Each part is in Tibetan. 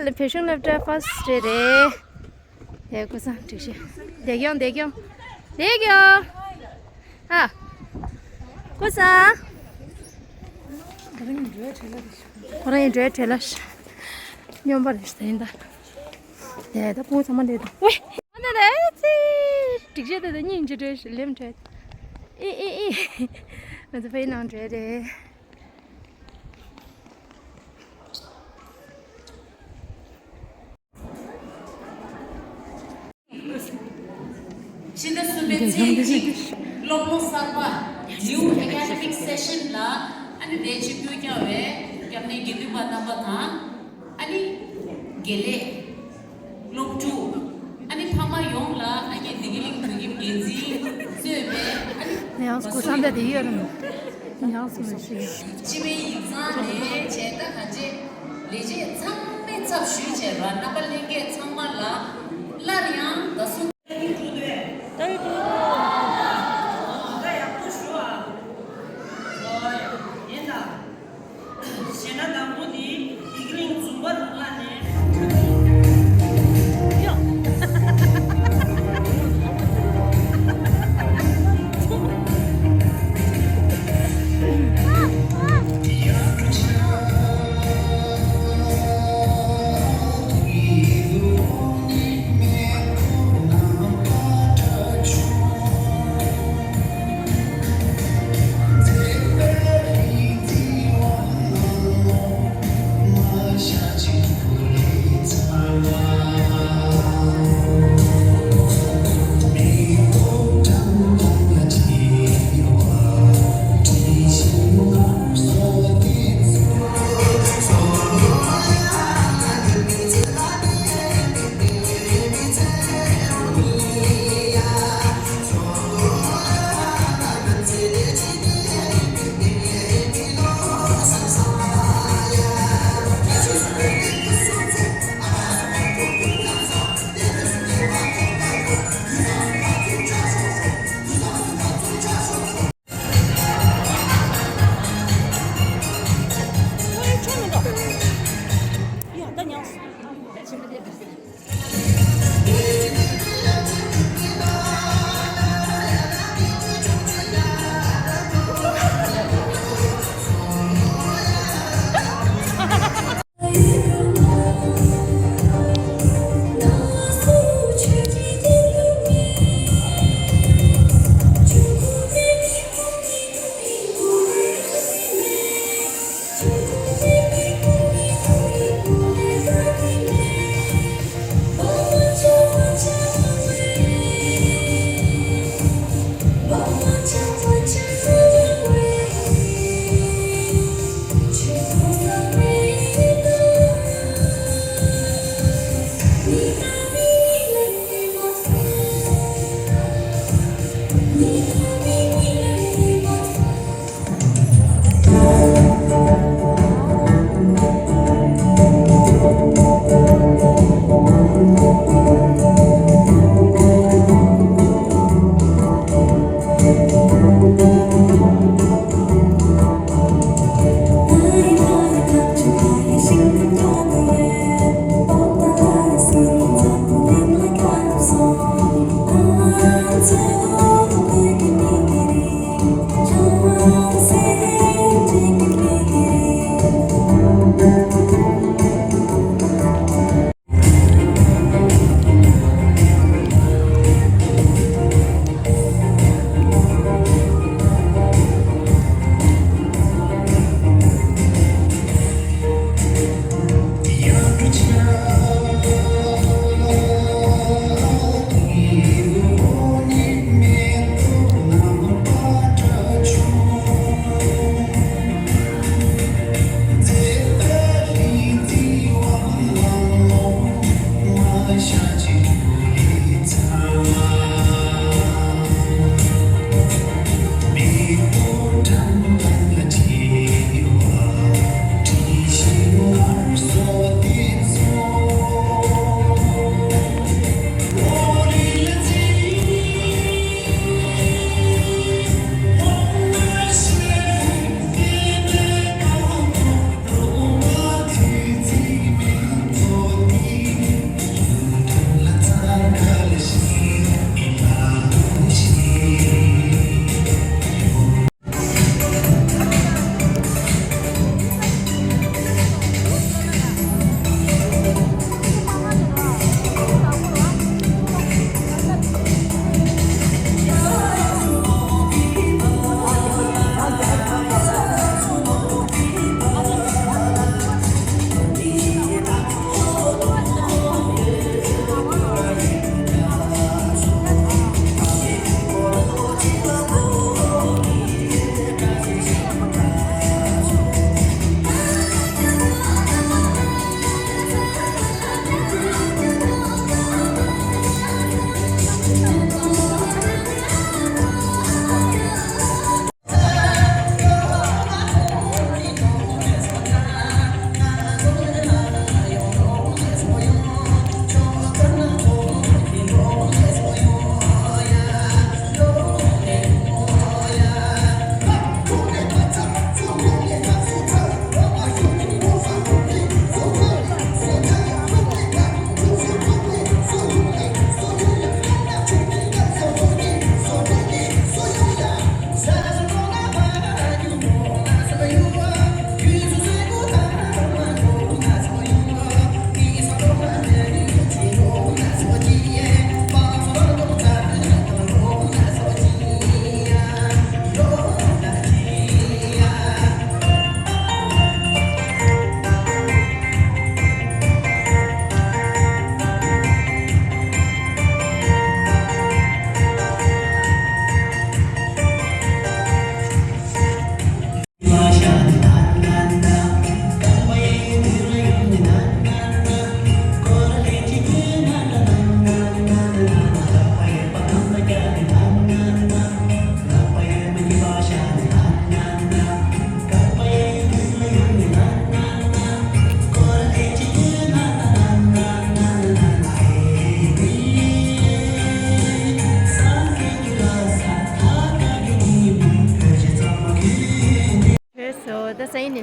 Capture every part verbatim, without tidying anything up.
བོད་གཞུང་སློབ་གྲྭ་ཕར་སི་ཊི་རེད། དེ་ཀུན་བཟང་སྒྲིག་ཤེས། བདེ་སྐྱོང་བདེ་སྐྱོང་། བདེ་སྐྱོང་། ཨ། ཀུན་བཟང་། ཁོ་རང་ཡིན་འགྲོའི་བྲེལ་ལ་རེད། སྨྱོན་པ་རེད་ཟེར་ཡིན་ད། དེ་ད་ཕུང་ཚང་མ་ལས་དང་། ཝེ། ཨ་ན་ད་ཨེ་ཙི། སྒྲིག་ཤེས་དེ་ད་སྙིང་རྗེ་འགྲོའི་ལེམ་འགྲོའི། ཨི་ཨི་ཨི། ང་ཚོ་ཕའི་ནང་འགྲོའི་རེད། ཕྱི་ཟླ་གསུམ་པའི་ཚེས་གཅིག་སློབ་ལོ་གསར་པ་New Academic Session ལ་ཨ་ནི་དེ་ཆིབས་བསྒྱུར་བསྐྱངས་པའི་སྐྱབས་གནས་དགེ་འདུན་པ་རྣམ་པ་དང་ཨ་ནི་དགེ་ལས་སློབ་ཕྲུག་ཨ་ནི་ཕ་མ་ཡོངས་ལ་ཨ་ནི་བདེ་སྐྱིད་གླིང་བོད་ཁྱིམ་འགན་འཛིན་གཙོས་པའི་ཨ་ནི་ཡང་སྐུ་བཟང་དེ་དེ་ཡོད་རུང་ཡང་སུ་མི་ཤེས། སྤྱི་པའི་ཡིག་ཚང་ནས་བྱས་ད་ག་ཅེ་ལས་བྱེད་ཚང་མའི་ཚབ་ཞུས་བྱས་ར་རྣམ་པ་ལྷན་རྒྱས་ཚང་མ་ལ་སླར་ཡང་ད་གཟོད། ད་ཡག་པོ་ཞུ་ཨ། ཨོ་ཡ། ཡིན་ད། གཞས་སྣ་དང་པོ་འདི་བདེ་སྐྱིད་གླིང་འཛོམས་པ་རུ་ལགས་ནས།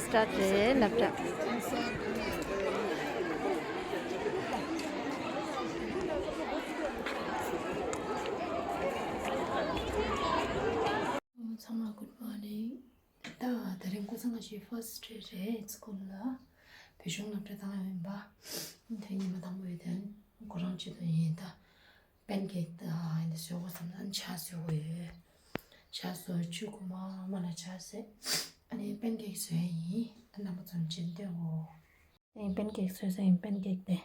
སི་ཊར་ཊི་རེད་སློབ་གྲྭ། ཚང་མ་good morning། ད་དེ་རིང་ཀོ་ཚང་ང་ཞིག་first day རེད་སི་ཀུལ་ལ། བོད་གཞུང་སློབ་གྲྭ་དང་ཡིན་པ། དེ་ཉི་མ་དང་པོ་ཡོད་དོན་ཁོ་རང་ཆེད་དུ་ཡིན་ད། པན་ཀེག་དང་ཡིན་ད་བཟོ་དགོས་བསམ་ན་ཆ་བཟོ་དགོས་ཡོད། ཆ་བཟོ་ཆུ་ཁོ་མ་མ་ལ་ཆ་ཟེ། ཨ་ནི་པན་ཀེག་བཟོ་ཡ་ཡིན། ཨ་རྣམ་པ་ཚོར་མཇལ་འདོད་འོ། ཨེ་པན་ཀེག་བཟོས་ས་ཡིན། པན་ཀེག་དེ།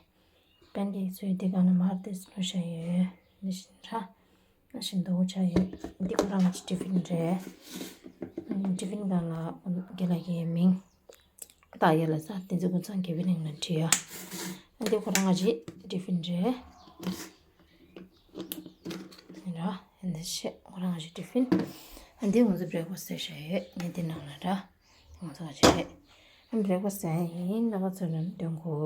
པན་ཀེག་བཟོས་དེ་ག་ན་མར་དེ་སྣུ་ཤ་ཡོད། འདི་བཞིན་ར། ཨ་ཞིམ་མདོག་ཆ་ཡོད། འདི་ཁོ་རང་གི་ཊི་ཕིན་རེད། ཨ་ནི་ཊི་ཕིན་སྒང་ལ་རྒན་ལགས་ཀྱི་མིང་། ད་ཡ་ལ་ས་དེ་ཚོ་ཀུན་ཚང་དགེ་བའི་གླིང་ལ་བྲིས་ཡ། ཨ་འདི་ཁོ་རང་གི་ཊི་ཕིན་རེད། ར། འདི་ཤེས་ཁོ་རང་གི་ཊི་ཕིན། ཨ་འདི་ང་ཚོ་བྷི་རེག་ཕ་སི་ཊི་བྱས་ཡོད། ངས་འདི་ནང་ལ་ར། ང་ཚོ་ག་བྱས། ཨ་བྷི་རེག་ཕ་སི་ཊི་ཡིན་རྣམ་པ་ཚོ་ནང་འདོན་གོ།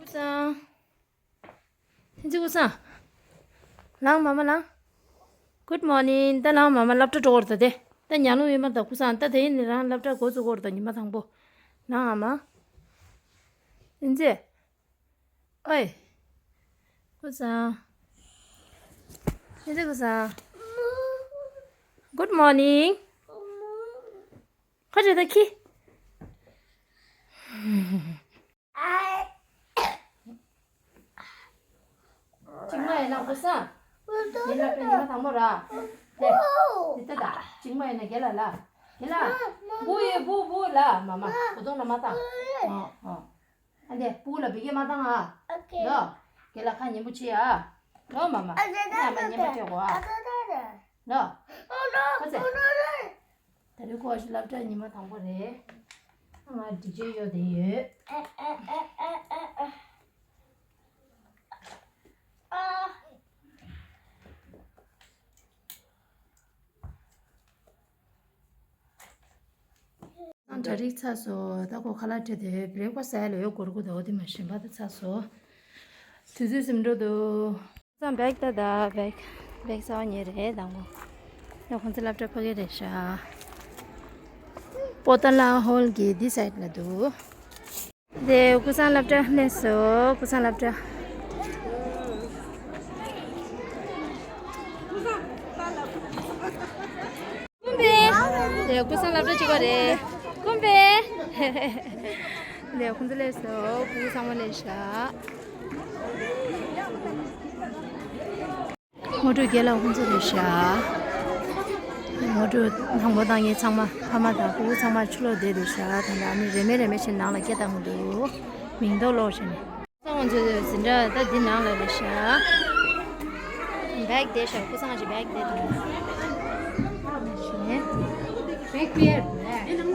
ཀུན་བཟང་། ཐེན་ཅི་ཀུན་བཟང་། ལངས་མ་མ་ལངས། Good morning། ད་ལངས་མ་མ་སློབ་གྲྭ་འགྲོ་བར་ད་དེ། ད་ཉལ་ལུང་ཡོད་མ་ད་ཀུན་བཟང་། ད་དེ་ཡིན་ནི་རང་སློབ་གྲྭ་འགོ་བཙུགས་བར་ད་ཉི་མ་དང་པོ། ལངས་ཨ་མ། ཐེན་ཅི། ཨོའི། ཀུན་བཟང་། ཨེ་ཙི་ཀུན་བཟང་། Good morning། ཁ་བྱེད་ད་ཁི། ཅིག་མ་ཡིན་ན་ཀུན་བཟང་། ངའི་སློབ་གྲྭ་ཉི་མ་དང་པོ་ར། དེ། དེ་ལྟ་ད། ཅིག་མ་ཡིན་ན་རྒན་ལགས་ལ། རྒན་ལགས། བུ་ཡོད་བུ་བུ་ལ་མ་མ། བུ་གདོང་ལ་མ་བཏང་། ཨོ་ཨོ། ཨ་འདི་སྤུ་གུ་ལ་བི་སྐད་མ་བཏང་ཨ། ཨོ་ཁེ། ལོ། རྒན་ལགས་ཁ་ཉན་པོ་བྱེད་ཨ། ལོ་མ་མ། ཨ་ཙི་ཙི་ཨ་ཙི་ཙི། ཉན་པ་བྱེད་གོ་ཨ། ཨ་ཙི་ཙི་ཙི། ལོ། ཨོ་ལོ། ཨོ་ཙི། ཨོ་ལོ་ལོ། ད་རེས་ཁོ་ཞིག་སློབ་གྲྭ་ཉི་མ་དང་པོ་རེད། ང་འདི་བྱས་ཡོད་དེ་ཡོད། ཨ་ཨ་ཨ་ཨ་ཨ་ཨ། ཨ། ཨང་གྲ་སྒྲིག་ཚར་སོང་། ད་ཁོ་ཁ་ལག་སྤྲད་དེ་བྷི་རེག་ཕ་སི་ཊི་ཟ་ཡ་ལ་ཡོད་སྐོར་གོ་ད། འོ་དེ་མ་ཞིམ་པ་ད་ཚར་སོང་། དུས་ཚོད་ཟིན་འགྲོ་འདུག་ཙང་བེག་ད་ད་བེག་བེག་གསར་པ་ཉོས་རེད་དང་པོ། ད་ཁོང་ཚོ་སློབ་གྲྭ་ཕ་གི་རེད་ཤག་པོ་ཏ་ལ་ཧོལ་གྱི་འདི་སའིཌ་ལ་འདུག་དེ་ཀུན་བཟང་སློབ་གྲྭ་སླེབས་སོང་། ཀུན་བཟང་སློབ་གྲྭ། ཀུན་པེ། དེ་ཀུན་བཟང་སློབ་གྲྭ་གཅིག་པ་རེད། ཀུན་པེ། དེ་ཁོང་ཚོ་སླེབས་སོང་། ཀུན་བཟང་མ་སླེབས་ཤག་ངོ་སྤྲོད་རྒན་ལགས་ཁོང་ཚོ་རེད་ཤག་ངོ་སྤྲོད་དང་པོ་དང་ངེད་ཚང་མ་ཕ་མ་དང་ཕྲུ་གུ་ཚང་མ་ཕྱི་ལོགས་བསྡད་འདུག་ཤག་ད་ལྟ་ཨ་ནི་རེ་མེ་རེ་མེ་བྱས་ནང་ལ་སྐད་བཏང་གི་འདུག་མིང་འདོགས་ལོག་བྱས་ནས། ཁོང་ཚོ་འཛིན་གྲྭ་ད་འདི་ནང་ལ་རེད་ཤག་བེག་དེ་ཤར་ཁུ་སང་ཞིག་བེག་དེ་དང་། བེག་པིར་བེག་པིར།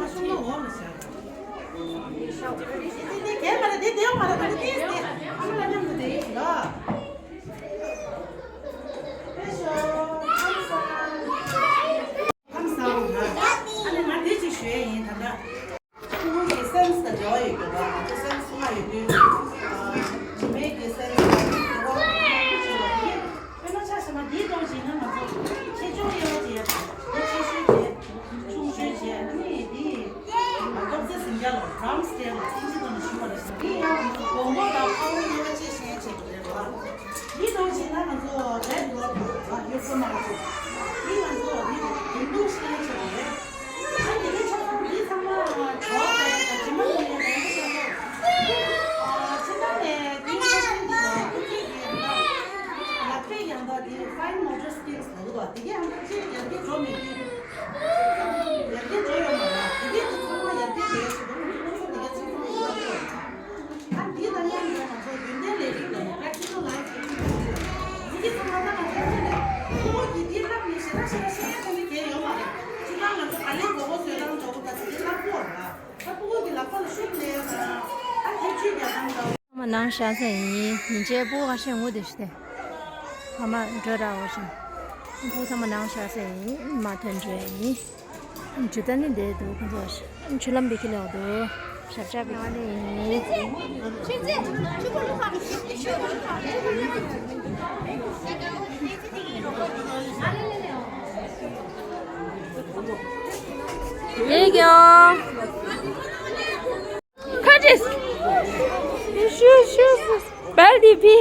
ཕྲུ་གུ་གི་སེམས་དང་འབྲེལ་བ་ཡོད་རྒྱུ་རེད་བ། ང་ཚོ་སེམས་སུ་ལྔ་ཡོད་དུས། ཨ། དྲི་མེད་ཀྱི་སེམས་དང་འབྲེལ་བ་ཡོད་རྒྱུ་ཆེ་བ་དེ། དཔེར་ན་ཆ་བཞག་ན་འདིའི་ཐོག་བྱས་ན་ང་ཚོ་ཆེ་ཆུང་དབྱེ་བ་བྱས་ཡ་དང་། དེ་ཆེ་ཤོས་བྱས། ཆུང་ཤོས་བྱས། ཨ་ནི་འདི་རྡོག་རྩ་ཟིང་རྒྱ་ལ་བྷ་རའུན་སི་ཊེལ་ལ་ཨིན་ཇི་ཐོག་ནས་ཞུ་བ་རེད་ཟེར། འདི་ཡང་ང་ཚོ་སྒོང་རྡོག་དང་ཕ་བོང་དབྱེ་བ་ཕྱེ་ཤེས་ཡ་ཆེད་དུ་རེད་བ། འདི་ཐོག་བྱས་ན་ང་ཚོ་རེད་འགྲོ་བ་ཡོད་ཁོ་མ་རེད། འདི་ང་ཚོ་འདི་འདུ་འདུ་ཤེས་ཡ་ཆེད་དུ་རེད། ཨ་དེ་གའི་ཆ་ཚང་འདི་ཚང་མ་གྲོགས་དང་ཇི་མ་ལ་ཡོད་པའི་ཆ་ཚང་། ཨ་ཕྱི་ནང་ནས་འདི་ཆ་ཚང་འདི་ལ་ཐུགས་རྗེ་ཆེ་ཡང་དག་ལག་པས་ཡང་དག་འདི་fine motor skills ལ་ཡོད་པ་དེ་གའི་ཨང་ཀི་ཅིག་ཡར་རྒྱས་འགྲོ་མེད་དུས། ཡར་རྒྱས་འགྲོ་ཡོད་མ་རེད། དེ་གའི་འདི་ཚང་མ་ཡར་རྒྱས་འགྲོ་ཡ་ཆེད་དུ་ང་ཚོ་དེ་གའི་ཆ་ཚང་ཡོད་པ། ཨ་འདི་ལ་ཡང་ང་ཚོ་རྒྱུན་ལྡན་ལས་རིགས་དང་practical life ཀྱི་ཁྲིད་ཡོད། འདི་གི་ཚང་མ་ད་ང་ཚོ་ཚོ་ནས་ཁོ་བོ་གིས་འདི་བསླབས་ནས་ཞེ་དྲག་ཞེ་དྲག་ཤེས་ཡ་ད་ནི་གལ་ཡོད་མ་རེད། ཅི་ལྟར་ང་ཚོ་ག་ལེར་མགོ་སྐོར་བཟོས་རང་འདྲ་བོ་ད་དེ་འདྲའི་བསླབ་ཀྱི་ཡོད་རེད། ད་ཁོ་བོ་གི་ལག་པ་ལ་ཤུགས་སླེབས་ན་ཨ་དེ་ཆུད་རྒྱག་སྟངས་འདྲ་བོ། ཚང་མ་ནང་བཞག་ས་ཡིན། ཉིན་བྱེད་པོ་ཁ་ཤས་ངུ་བསྡད་ཤི་ཏེ། ཕ་མ་འགྲོ་ར་འོ་ཞིང་། ཕྲུ་གུ་ཚང་མ་ནང་བཞག་ས་ཡིན། མ་ཐོན་འགྲོ་ཡ་ཡིན། ཇུ་ཏ་ནི་འདས་འདུག་ཁོ་ཚོ་ཆུ་ལམ་བི་ཁི་ལོག་འདུག་ཞབས་བཅགས་བི་ཁི་ལོག་ནི་ཡིན། ཁ་ཅིག་ཤུ་ཤུ་ཤུ། བལ་དི་བི།